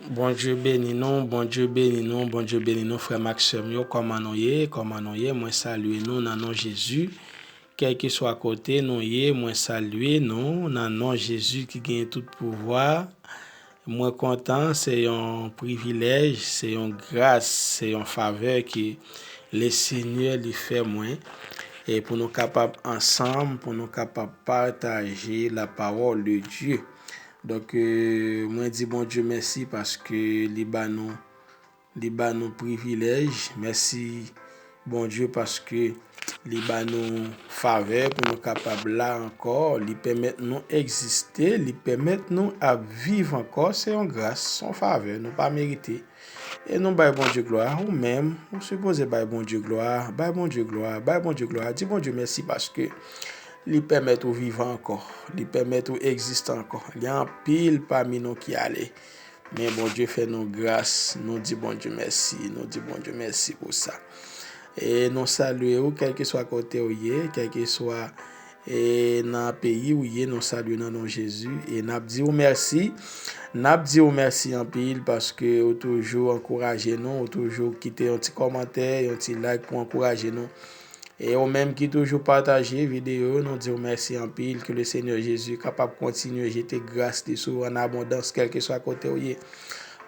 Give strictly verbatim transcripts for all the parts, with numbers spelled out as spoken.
Bondye beni nou, Bondye beni nou, Bondye beni nou, frè m ak sè m yo, kòman nou ye, kòman nou ye, mwen salye nou nan non Jezi, kèlkeswa kote nou ye, mwen salye nou nan non Jezi ki genyen tout pouvwa, mwen kontan, se yon privilèj, se yon gras, se yon favè ke Lesenyè li fè mwen, e pou nou kapab ansanm, pou nou kapab pataje la parole de Dieu. Donk, e, mwen di Bondye mèsi paske li ba nou, li ba nou privilèj. Mèsi Bondye paske li ba nou favè pou nou kapab la ankò, li pèmèt nou egziste, li pèmèt nou ap viv ankò. Se yon gras, se yon favè, nou pa merite. E nou bay Bondye glwa. Ou menm, ou sipoze bay Bondye glwa, bay Bondye glwa, bay Bondye glwa. Di Bondye mèsi paske li pèmèt ou vivan ankò, li pèmèt ou egziste ankò. Gen anpil pami nou ki ale. Men Bondye fè nou gras, nou di Bondye mèsi, nou di Bondye mèsi pou sa. E nou salye ou, kèlkeswa kote ou ye, kèlkeswa e nan peyi ou ye, nou salye nan non Jezi. E n ap di ou mèsi. N ap di ou mèsi anpil paske ou toujou ankouraje nou, ou toujou kite yon ti kòmantè, yon ti like pou ankouraje nou. E ou menm ki toujou pataje videyo yo, nou di ou mèsi anpil. Ke Lesenyè Jezi kapab kontinye jete gras li sou ou an abondans, kèlkeswa kote ou ye.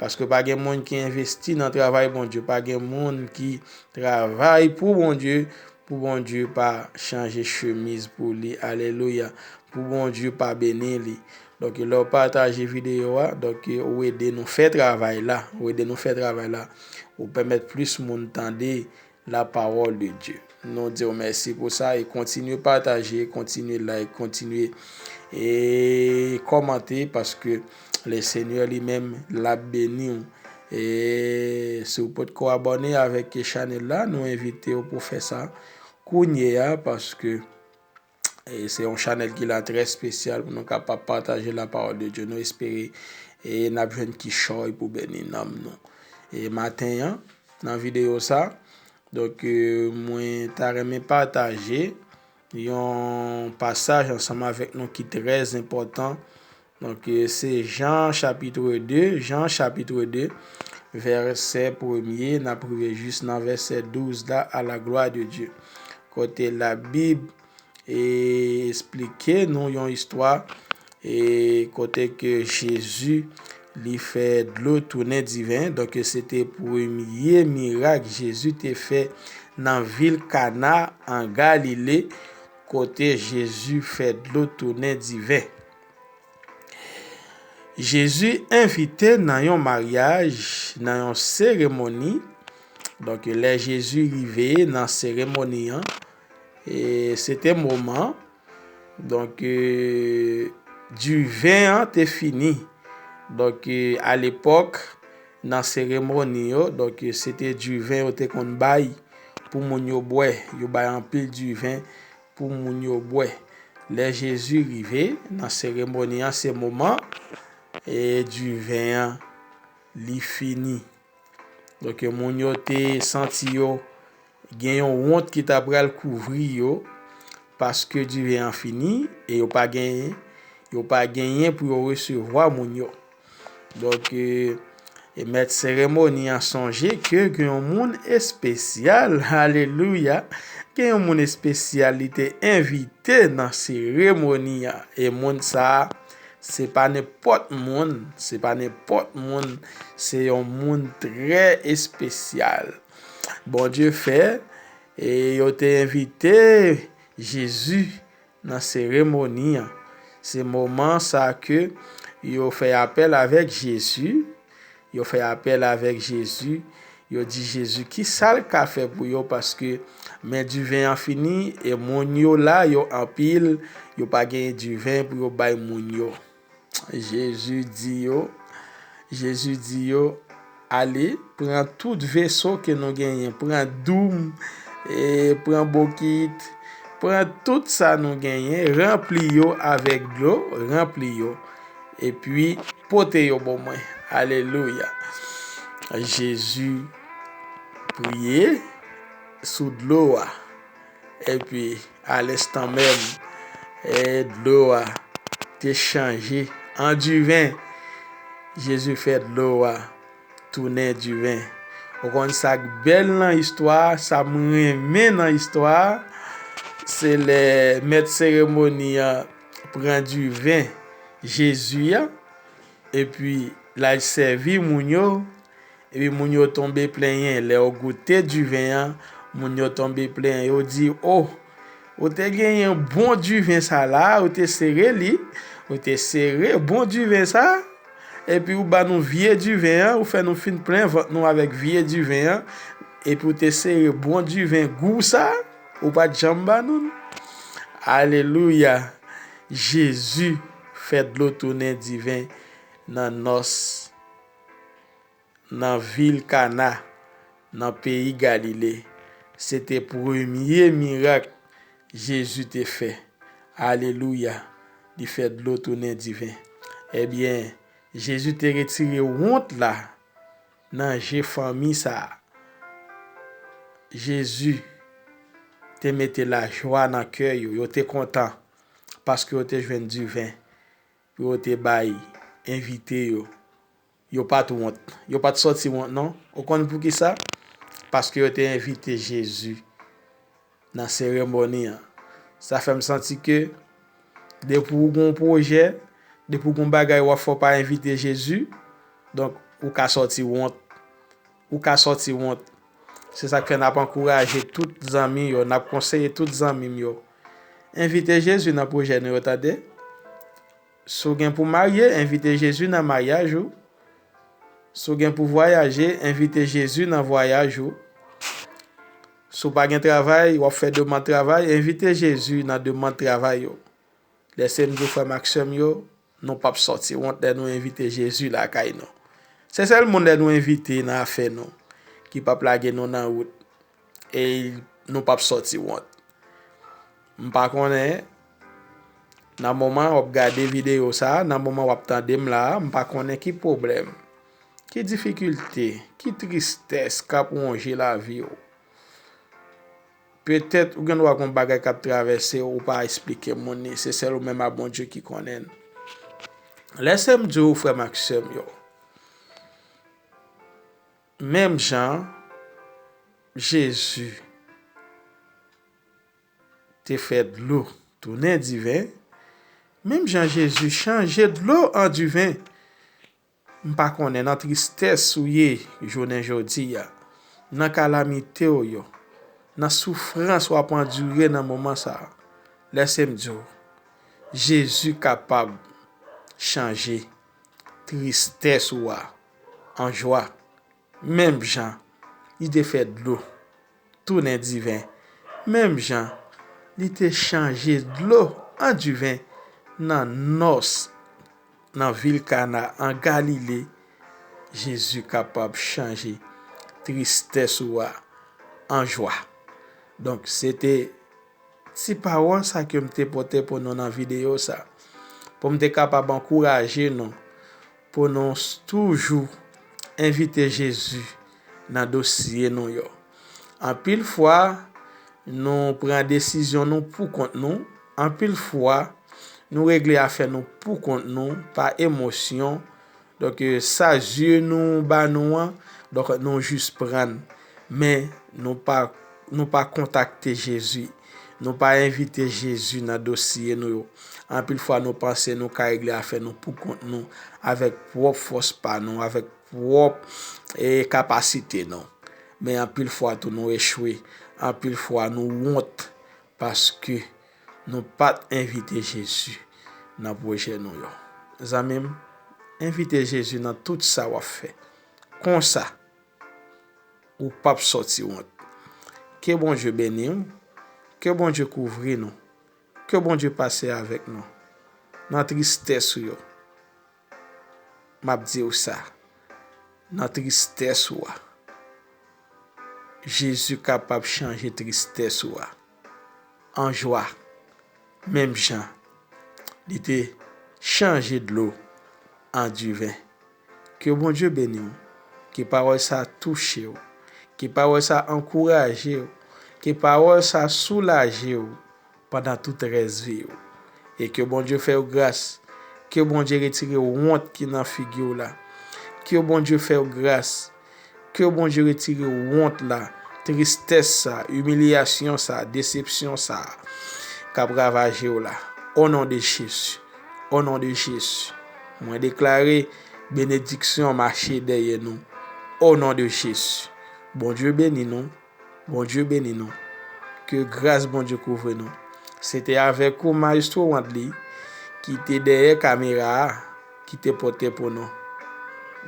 Paske pa gen moun ki envesti nan travay Bondye, pa gen moun ki travay pou Bondye, pou Bondye pa chanje chemiz pou li. Alelouya. Pou Bondye pa beni li. Donk, lè w pataje videyo a, donk, ou ede nou fè travay la. Ou ede nou fè travay la. Ou pèmèt plis moun tande la parole de Dieu. Nou di w mèsi pou sa e kontinye pataje, kontinye like, kontinye e kòmante paske Lesenyè li menm l ap beni w. E si w potko abòne avèk chanèl la, nou envite w pou fè sa kounye a, paske e se yon chanèl ki la trè espesyal pou nou kapab pataje la parole de Dieu. Nou espere e n ap jwenn kichòy pou beni nanm nou. E maten an, nan videyo sa, donk, e, mwen ta renmen pataje yon pasaj ansanm avèk nou ki trè enpòtan. Donk, e, se Jan chapit de, Jan chapit de, vèsè premye, n ap rive jis nan vèsè douz la, à la gloire de Dieu. Kote Labib e esplike nou yon istwa, e kote ke Jezi, li fè dlo tounen diven. Donk, se te premye mirak Jezi te fè nan vil Kana, an Galile, kote Jezi fè dlo tounen diven. Jezi envite nan yon maryaj, nan yon seremoni. Donk, lè Jezi rive nan seremoni an, e se te moman, donk, e, diven an te fini. Donk, e, alepòk, nan seremoni yo, donk, e, se te diven yo te konn bay pou moun yo bwè. Yo bay anpil diven pou moun yo bwè. Lè Jezi rive nan seremoni an, se moman, e, diven an, li fini. Donk, moun yo te santi yo gen yon wont ki ta pral kouvri yo, paske diven an fini, e yo pa genyen, yo pa genyen pou yo resevwa moun yo. Donk, e, e mèt seremoni an sonje ke gen yon moun espesyal, alelouya, gen yon moun espesyal li te envite nan seremoni an. E moun sa a, se pa nenpòt moun, se pa nenpòt moun, se yon moun trè espesyal. Bondye fè, e yo te envite Jezi nan seremoni an. Se moman sa ke yo fè apèl avèk Jezi, yo fè apèl avèk Jezi, yo di Jezi ki sa l ka fè pou yo, paske men diven an fini, e moun yo la, yo anpil, yo pa genyen diven pou yo bay moun yo. Jezi di yo, Jezi di yo, ale, pran tout veso ke nou genyen, pran doum, e pran bokit, pran tout sa nou genyen, ranpli yo avèk dlo, ranpli yo, epi pote yo ban mwen. Alelouya. Jezi priye sou dlo a. Epi, alenstan menm, e, dlo a te chanje an diven. Jezi fè dlo a tounen diven. Ou konn sa k bèl nan istwa a, sa m renmen nan istwa a, se lè mèt seremoni an pran diven Jezi a, epi l al sèvi moun yo, epi moun yo tonbe plenyen. Lè yo goute diven an, moun yo tonbe plenyen. Yo di, "O, ou te genyen bon diven sa la, ou te sere li, ou te sere bon diven sa, epi ou ba nou vye diven an, ou fè nou fin plen vant nou avèk vye diven an, epi ou te sere bon diven gou sa, ou pa t janm ba nou l." Alelouya! Jezi fè dlo tounen diven nan nòs, nan vil Kana, nan peyi Galile. Se te premye mirak Jezi te fè. Alelouya! Li fè dlo tounen diven. Ebyen, Jezi te retire wont la nan je fanmi sa a. Jezi te mete lajwa nan kè yo. Yo te kontan paske yo te jwenn diven pou yo te bay envite yo. Yo pa t wont. Yo pa t sòti wont, non. Ou konn poukisa? Paske yo te envite Jezi nan seremoni an. Sa fè m santi ke depi w gen yon pwojè, depi w gen yon bagay w ap fè, w pa envite Jezi, donk, ou ka sòti wont. Ou ka sòti wont. Se sa k fè n ap ankouraje tout zanmi yo, n ap konseye tout zanmi m yo. Envite Jezi nan pwojè nou yo, tande. Si w gen pou marye, envite Jezi nan maryaj ou. Si w gen pou vwayaje, envite Jezi nan vwayaj ou. Si w pa gen travay, w ap fè demann travay, envite Jezi nan demann travay ou. Lè se m di w, frè m ak sè m yo, nou p ap sòti wont lè nou envite Jezi lakay nou. Se sèl moun lè nou envite nan afè nou ki p ap lage nou nan wout e nou p ap sòti wont. M pa konnen, nan moman w ap gade videyo sa a, nan moman w ap tande m la a, m pa konnen ki pwoblèm, ki difikilte, ki tristès k ap wonje lavi w. Petèt ou gen dwa gen yon bagay k ap travèse w, ou pa eksplike moun li, se sèl ou menm ak Bondye ki konnen l. Lè se m di w, frè m ak sè m yo, menm jan Jezi te fè dlo tounen diven, menm jan Jezi chanje dlo an diven. M pa konnen nan tristès ou ye jounen jodi a, nan kalamite w yo, nan soufrans w ap andire nan moman sa a. Lè se m di w, Jezi kapab chanje tristès ou a an jwa. Menm jan li te fè dlo tounen diven, menm jan li te chanje dlo an diven nan nòs, nan vil Kana, an Galile, Jezi kapab chanje tristès ou a an jwa. Donk, se te ti pawòl sa ke m te pote pou nou nan videyo sa, pou m te kapab ankouraje nou, pou nou s-, toujou envite Jezi nan dosye nou yo. Anpil fwa, nou pran desizyon nou pou kont nou. Anpil fwa, nou regle afè nou pou kont nou, pa emosyon. Donk, eh, sa zye nou ba nou an, donk, nou jis pran l. Men, nou pa, nou pa kontakte Jezi. Nou pa envite Jezi nan dosye nou yo. Anpil fwa, nou panse nou ka regle afè nou pou kont nou, avèk pwòp fòs pa nou, avèk pwòp, eh, kapasite nou. Men anpil fwa tou, nou echwe. Anpil fwa, nou wont paske nou pa t envite Jezi nan pwojè nou yo. Zanmi m, envite Jezi nan tout sa w ap fè. Konsa, ou p ap sòti wont. Ke Bondye beni w, ke Bondye kouvri nou, ke Bondye pase avèk nou nan tristès ou yo. M ap di w sa, nan tristès ou a, Jezi kapab chanje tristès ou a an jwa, menm jan li te chanje dlo an diven. Ke Bondye beni w, ke pawòl sa touche w, ke pawòl sa ankouraje w, ke pawòl sa soulaje w pandan tout rès vi w. E ke Bondye fè w gras, Ke Bondye retire wont ki nan figi w la. Ke Bondye fè w gras. Ke Bondye retire wont la, tristès sa, imilyasyon sa, desepsyon sa k ap ravaje w la. O non de Jezi. O non de Jezi. Mwen deklare benediksyon mache dèyè nou. O non de Jezi. Bondye beni nou. Bondye beni nou. Ke gras Bondye kouvri nou. Se te avèk ou Maestro Wandly ki te dèyè kamera a, ki te pote pou nou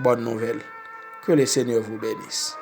bòn nouvèl. Que le Seigneur vous bénisse.